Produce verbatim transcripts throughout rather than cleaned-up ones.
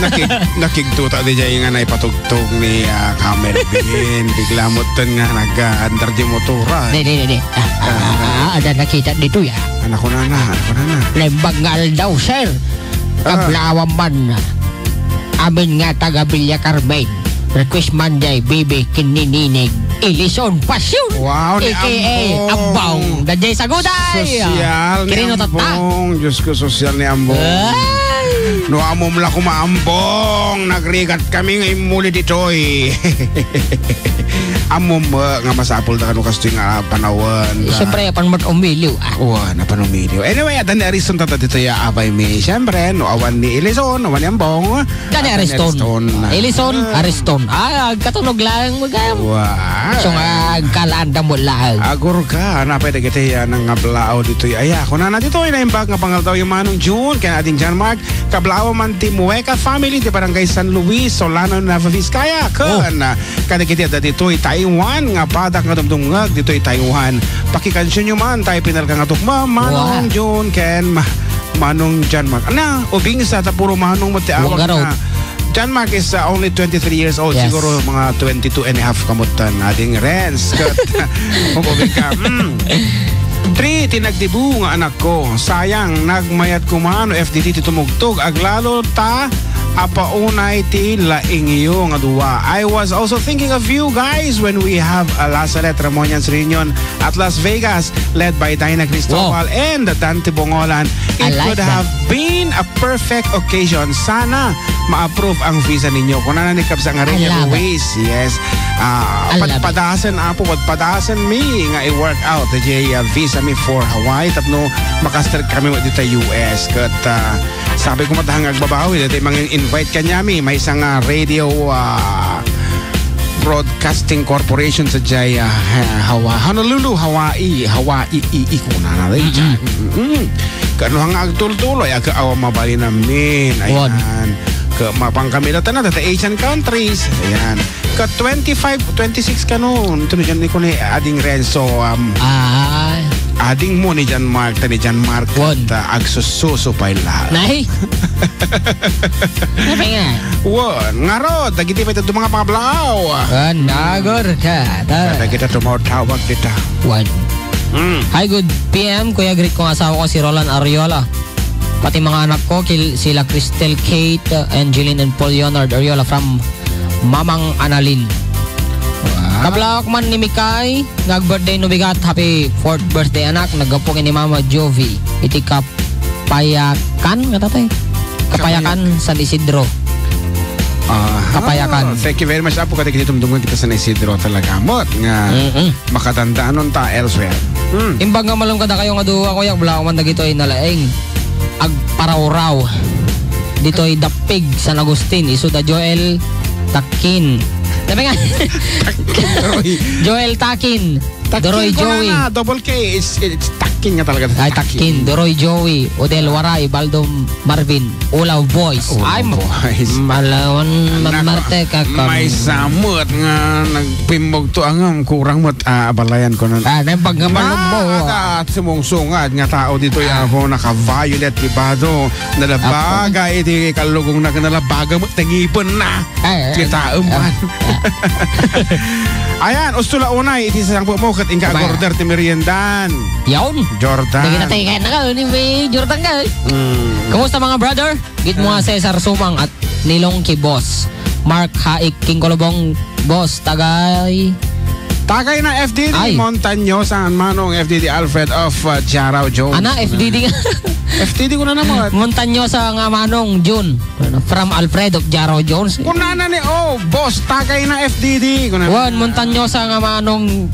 Nakig-, nakigtuta di jay nga naipatugtog ni, ah, Camel Bean. Bigla mo ten nga nag-, ah, andar di motora. Di, di, di, di. Ah, ah, ah, ah, ada nakita dito, ya. Anak ko na na, anak ko na na. Naimbag nga aldaw, sir. Ah. Kablawan man. Amin nga taga Villa Carmen. Request man jay, Bibi, ken ni Nining. Ilison Passion. Wow, ni A K A Ambong. Ambong. Dajay Saguday. Sosyal ni Kirino tatta. Ambong. Diyos ko, sosyal ni Ambong. Ay. No, ammom la koma Ambong. Nagrigat kami nga immuli ditoy. Ammom, eh, nga masapul da kano kastoy nga panawen. Eh, siyempre, apan met umiliw, ah. Wa, napan umiliw. Anyway, adda ni Ariston tatta ditoy, ah, abay mi. Siyempre, no, awan ni Ilison, awan ni Ambong. Kani Ariston. Ariston. Ilison, ah. Ariston. Ah, agkatunog lang, magam. Wow. So nga, agkalaan da mo lang. Agur ka, napay dagiti, ah, nang nga blaaw ditoy. Aya, kunana ditoy, naimbag nga pangaldaw ni Manong June, ken Ading John Mark, kablaaw man ti Mueca family, ti Barangay San Luis, Solano, Nueva Vizcaya, ken, oh, ah, kadagiti adda ditoy Taiwan, nga padak nga dumdumngeg ditoy Taiwan. Pakikansionyo man, tayo pinalka nga tukma, Manong, wow, June, ken Ma-, Manong John Mark. Ana, ubing sa ta puro Manong mo ti awag. Wangaraw. Na. John Mark is, uh, only twenty-three years old. Yes. Siguro mga twenty-two and a half kamot tan. Ading Renz. Kat, mabubi ka. Mm. Three, ti nagdibu nga anak ko. Sayang, nagmayat ko man, F D T ti tumugtog. Aglalo ta, apaunay ti laingyo nga dua. I was also thinking of you guys when we have a Lazaret Ramonians reunion at Las Vegas, led by Dinah Cristobal, wow, and Dante Bongolan. It, I like, could that, have been a perfect occasion. Sana ma-approve ang visa ninyo. Kunana ni Kabsat nga Rene, I love it, Ruiz. Yes. Ah, I love it. Padpadasen, Apo, padpadasen mi nga i-work out, J, ah, visa mi for Hawaii. Tapno makastrek kami mo dito U S. Kat, ah, sabi ko, matahang agbabawi. Dati mang invite kanyami. May isang, ah, radio, ah, Broadcasting Corporation sa jay, ah, ha-, Hawa-, Honolulu, Hawaii, Hawaii, i, i, kunana rin dyan. Mm-mm. Mm-mm. Kano hang agtultuloy, aga awa mabalin amin. Wan. Ayan. Ka-, mapang kami na tanan, data Asian countries. Ayan. Ka twenty-five, twenty-six kano, ito na dyan ni Kuni, Ading Renzo, um, ah, ading mo ni John Mark, ta ni John Mark, wan, ta agsususo pay la. Nay? Ano nga? Wan, ngarod, dagiti pay ito mga pablaaw. Ah, nagor ka. Ta. Dagita tumawag-tawag dita. Wan. Mm. Hi, good P M, Kuya. Greet ko nga asawa ko, si Roland Ariola. Pati mga anak ko, kil-, sila Cristel, Kate, uh, Angeline, and Paul Leonard Ariola from Mamang Analin. Wow. Kablaaw man ni Mikay, nga ag-birthday no bigat, happy fourth birthday, anak. Naggapu ni Mama Jovi. Iti kap- Kapayakan, nga tatay? Kapayakan, Kapayak-, San Isidro. Aha. Kapayakan. Thank you very much, Apo. Kadagiti tumtungod kita San Isidro talaga. Mot nga, mm-mm, makatandaanon ta elsewhere. Hmm. Imbag nga malem kadakayo nga duwa, kuya, bala man dagitoy nalaing agparawraw. Ditoy Dappig, San Agustin. Isu da Joel Takin. Sabi nga. Takin, Roy. Joel Takin. Takin Doroy ko na Joey. Na, double K, it's, it's Takin nga talaga. Ay, Takin. Takin. Doroy Joey, Odel Waray, Baldo Marvin, Ulaw Boys. Ulaw Boys. Ay, malawan, anak, mamarte ka, kam- may samot nga nagpimmog to angam, kurang mo't, ah, abalayan ko na. Ah, nang pagkamalog mo, ah. Ada at sumungsungad nga tao dito, ah, ako naka-violet, ibado, nalabaga, apo, iti kalugong na, nalabaga mo't nangipan na. Ay, ay, kita, ay, man. Ay. Ayan, usto la unay, iti sangpo mo, ket inka order ti meriendan. Yaon. Jordan. Dagiti tayo kaya na ka, ni may Jordan ka. Mm. Kumusta, mga brother? Git mo nga, mm, Cesar Sumang at Nilong ki Boss. Mark Haik, King Kolobong, Boss, tagay. Tagay na F D D, ay. Montañosa, Manong F D D Alfred of, uh, Jarao Jones. Ana, F D D nga. F D D ko na naman. Montañosa nga Manong June. From Alfredo Jaro Jones. Kunana ni, oh, boss, tagay na F D D. Kunana. Wan, Montañosa nga Manong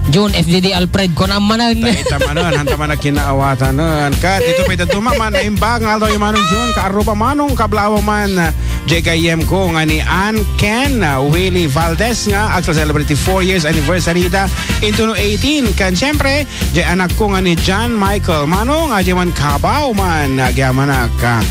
June, F D D Alfred, kunana manan. Ta-, ita manan, hanta man a kinaawatanan. Kat, ito pa ito dumaman, naimbag nga aldaw ni Manong June, kaaruba Manong, kablaaw man, J K M ko, nga ni Ann Ken, uh, Willie Valdez nga, agsa-celebrate four years anniversary da, into no eighteen. Kan, siyempre, Jay anak ko nga ni John Michael. Manong, aji man kabaw man, agyamanak, ah,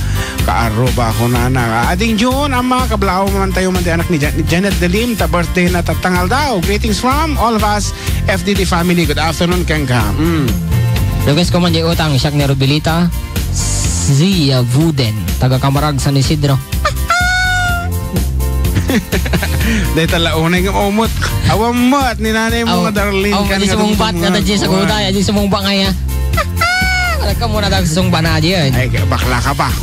kaaruba ko na na. Ading June, ama, kablaaw man tayo man ti anak ni Jan-, ni Janet Delim, ta birthday na tatta nga aldaw. Greetings from all of us, F D D family. Good afternoon, kenka. Mm. Lugas ko man di utang, siak ni Rubilita. Zia Wooden, taga Camarag, San Isidro. Dahil tala unay nga umot. Awan mo at ni nanay mo nga Darlene. Aw, kan di nga sumungbat nga tungtungan. Dadji sa kuda, dadji sumungbat nga ya. Wala ka muna daw sumungbat na dyan. Ay, bakla ka ba?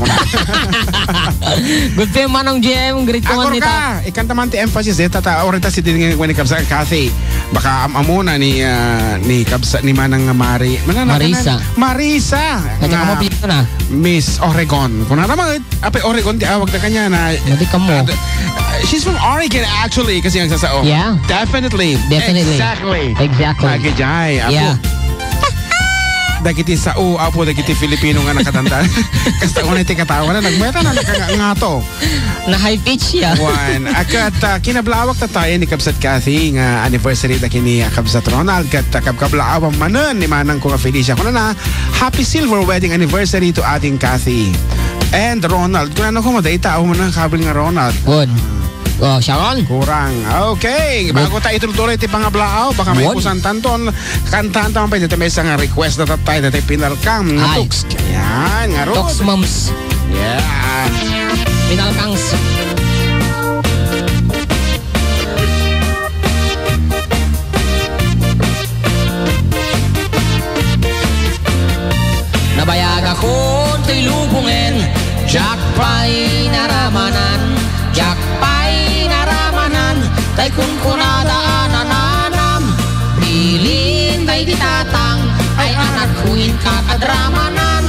Good for you, Manong J M. Great ko man nita. Akor ka, ikanta man ti emphasis, eh, tata, orita si din nga ni Kabsa Kathy. Baka am-amuna ni, ah, ni Kabsa, ni Manang Mari. Manang Marisa. Marisa. Kaya ka mo pito na. Miss Oregon. Kung naraman, Apay, Oregon ti awag na kanya na. Madi ka mo. Ah, she's from Oregon, actually, kasi ang sasao. Yeah. Definitely. Definitely. Exactly. Exactly. Lagi jay, apo. Yeah. Dagiti sao, apo, dagiti Filipino nga nakatanda. Kasta unay ti katawa na, nagmata na, nakakangato. Na high pitch, yeah. One. Akat, ah, kinablawak ta tayo ni Kabsat Kathy nga anniversary da kini, ah, Kabsat Ronald. Kat, ah, kabkablaawan manen ni Manang ko nga Felicia. Kuna na, Happy silver wedding anniversary to Ading Kathy and Ronald. Kung ano ko, maday tao mo na kabil nga Ronald. Good. Oh, siya, Ron. Kurang. Okay. Good. Bago tayo itultuloy ti pangablaaw, baka may Good. Kusan tanton. Kantaan taman pa dito may isang request na tatay, tatay Pinalkang. Ay. Tuks. Yan, nga Ron. Tuks, moms. Yeah. Pinalkangs. Nabayagakon toy lubongen, diak pay naramanan, diak pay naramanan, tay kunkunada a nananam, bilin tay di tatang, ay anakko inka kadramanan,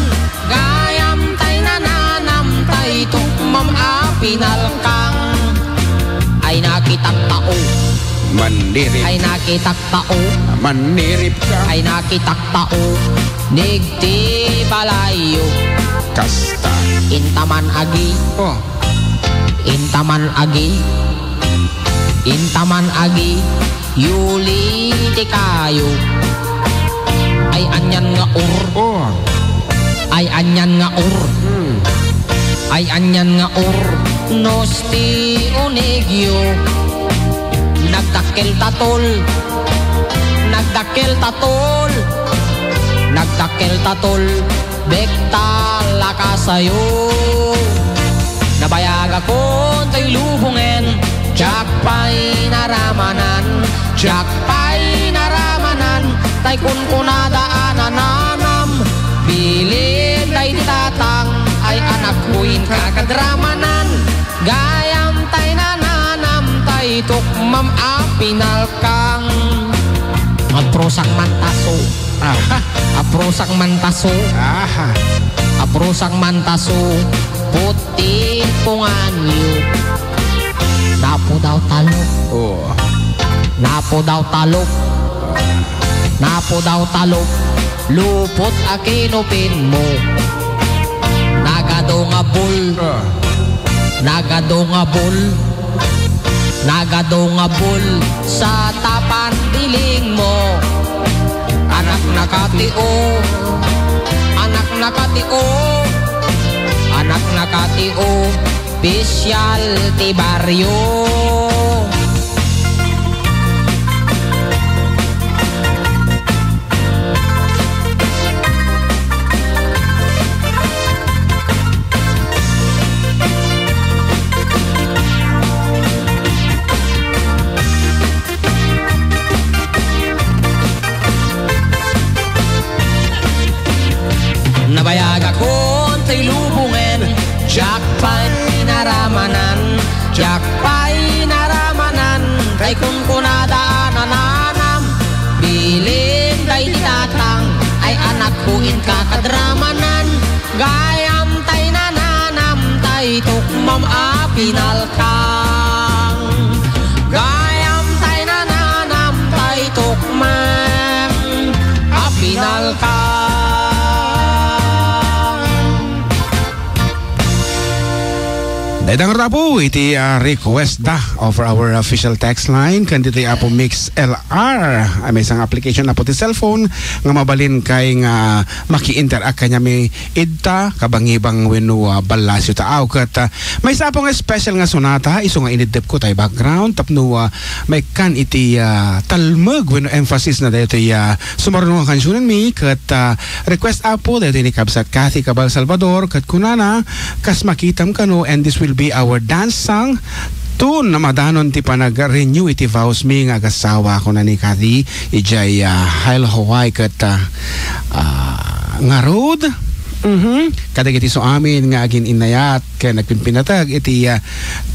gayam tay nananam, tay tukmam a pinalkang, ay nakitak tao. Mandirip. Ay nakitak tao. Manirip ka. Ay nakitak tao. Nigti balayyo. Kasta. Intaman agi. Oh. Intaman agi. Intaman agi. Yuli ti kayo. Ay anian nga ur. Oh. Ay anian nga ur. Hmm. Ay anian nga ur. Nos ti unigyo. Nagdakkel tatol. Nagdakkel tatol. Nagdakkel tatol. Bekta lakasayo. Nabayagakon toy lubongen. Diak pay naramanan. Diak pay naramanan. Tay kunkunada a nananam. Bilin tay ti tatang. Ay anakko inka kadramanan. Gayam tay nananam tay tukmam a pinalkang. Aprusak mantaso. Aha. Aprusak mantaso. Aha. Aprusak mantaso. Puti punganyo. Napo daw talok. Oh. Napo daw talok. Napo daw talok. Lupot a kinupin mo. Nagado nga bul. Ah. Nagado nga bul. Nagado nga bul sa tapan diling mo. Anak na katio. Anak na katio. Anak na katio. Pisyal ti baryo. Nabayagakon tay lubongen, diak pay naramanan, diak pay naramanan, tay kunkunada a nananam, bilin tay ti tatang, ay anakko inka kadramanan, gayam tay nananam, tay tukmam a pinalkang. Gayam tay nananam, tay tukmam a pinalkang. Ita ngarud, Apo, iti, ah, request da over our official text line, ken ditoy Apo Mix L R. Ah, maysa nga application, Apo, ti cellphone nga mabalin kay nga maki-interact kaniami idta, kabangibang wenno, ah, ballasyo ta aw. Ket, ah, maysa, Apo, nga special nga sonata, isu nga iniddepko tay background, tapno, ah, maikkan iti, ah, talmeg wenno emphasis na daytoy, ah, sumaruno nga kansionenmi, ket, ah, request, Apo, daytoy ni Kabsat Kathy Cabal Salvador, ket kunana, Kas makitam kano, and this will be our dance song. Tun, madanon ti panag-renew iti vows mi nga agasawa, kuna ni Kathy, idiay, ah, Hilo, Hawaii, ket, ah, ah, ngarud. Mhm. Kadagiti isuamin nga agin-innayat ken nagpimpinateg iti, ah,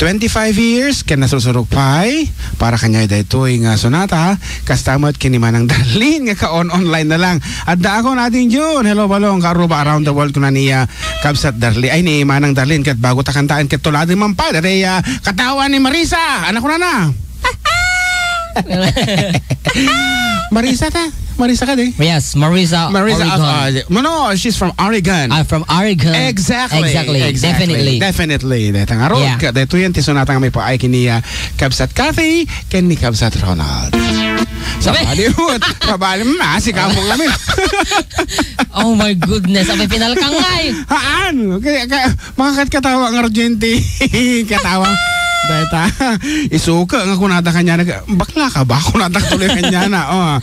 twenty-five years ken nasursurok pay para kaniay daytoy nga sonata, kasta met ken ni Manang Darlene nga kaon online na lang. Adda ako, Nadine June. Hello, Balong, Karuba, around the world, kuna ni, ah, Kabsat Darlene. Ay, ni Manang Darlene, ket bago ta kantaen, ket tuladen man pay, daytoy, ah, katawan ni Marisa. Anak ko na na. Marisa ta? Marisa ka di? Yes, Marisa, Marisa, Oregon. Ah, ah, no, no, she's from Oregon. Ah, from Oregon. Exactly, Exactly, exactly. Definitely. Definitely. Dayta nga road, Yeah. ka, daytoy ti sonata nga maipaay ken ni, ah, Kabsat Kathy, ken ni Kabsat Ronald. Sa Sabi- Bollywood. Sa Bollywood. Hmm, ah, si Kamong Amin. Oh my goodness, abi, pinalkang nga eh. Haan. Kaya, kaya, Makakat katawa nga ardiente. Katawa. Dayta. Isuka nga kunada kanya nag-, "Bakla ka ba?" Kunada tuloy kanya na. Oh.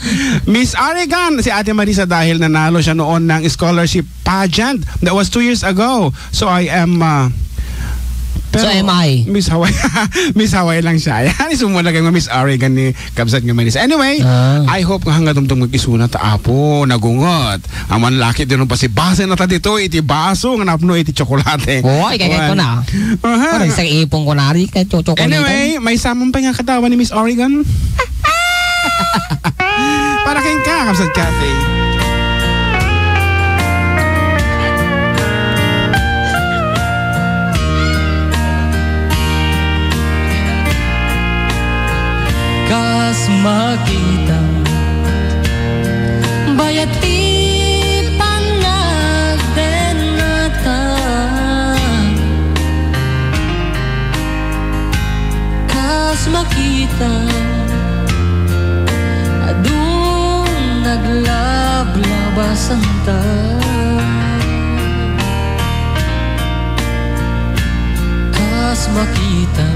Miss Oregon, si Ate Marisa dahil nanalo siya noon ng scholarship pageant. That was two years ago. So I am, uh, So pero am I. Miss Hawaii. Miss Hawaii lang siya. Ayan, isumulagay mo Miss Oregon ni Kabsat nga Marisa. Anyway, Ah. I hope nga hanggang dumdum nga isuna ta, Apo, nagungot. Aman laki din ang pasibasa na ta dito, iti baso nga napno iti tsokolate. Oy, kay, kay Wan. ko na. Aha. Parang isang ipon ko na rin, kay tso-, tsokolate. Anyway, may samang pa nga katawa ni Miss Oregon. Para kayong ka, Kapsat Kathy. Kas makita, bayat ti panagdennata. Kas makita, adun naglablabasanta. Kas makita,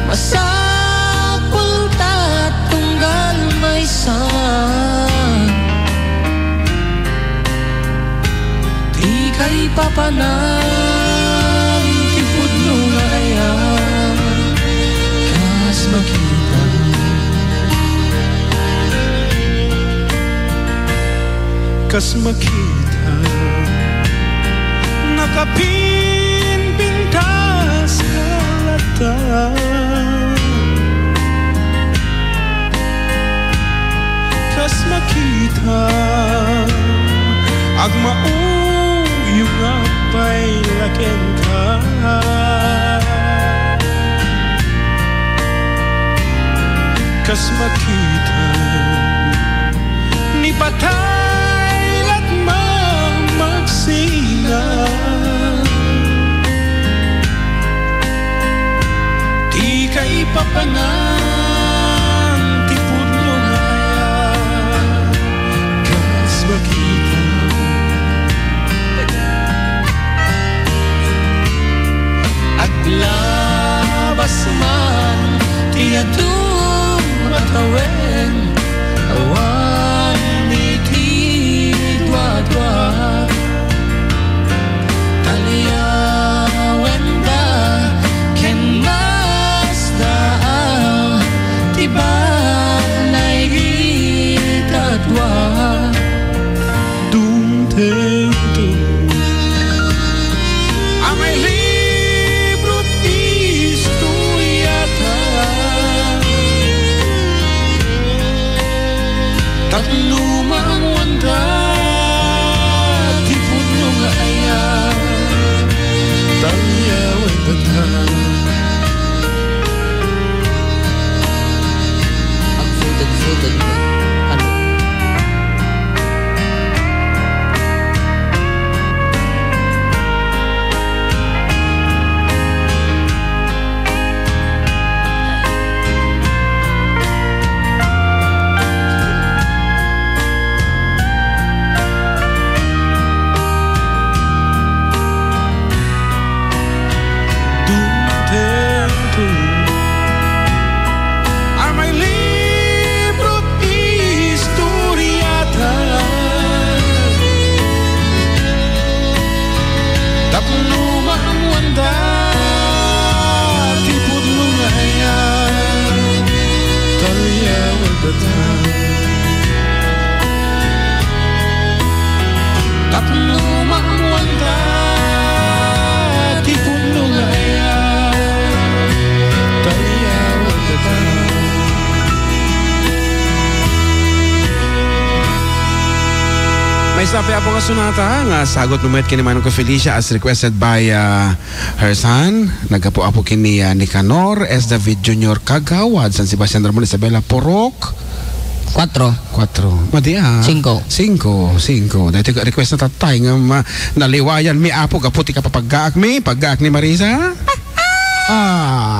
masapul ta tunggal maysa. Ti kaipapanan ti pudno nga ayan, kas makita. Kas makita, nakapinpintas ka latta. Kas makita, agmauyong nga pay la kenka. Kas makita, ni patay latma magsina. Ti kaipapanan ti pudno nga ayan, kas makita. Aglabas man ti adu a tawen, awan iti duadua. Taliawenda ken masdaam Sa apo nga sonata nga sagot mo met ken ni Manong ko Felicia as requested by, ah, her son. Naggapu-apo ken ni, ah, Nicanor S. David Junior Kagawad, San Sebastian Ramon, Isabela Purok. Kuatro. Kuatro. Madi, ah. Singko. Singko, singko. Dahil request na tatay nga ma-, naliwayan mi, apo, gapu ti kapapaggaak mi, paggaak ni Marisa. Ah.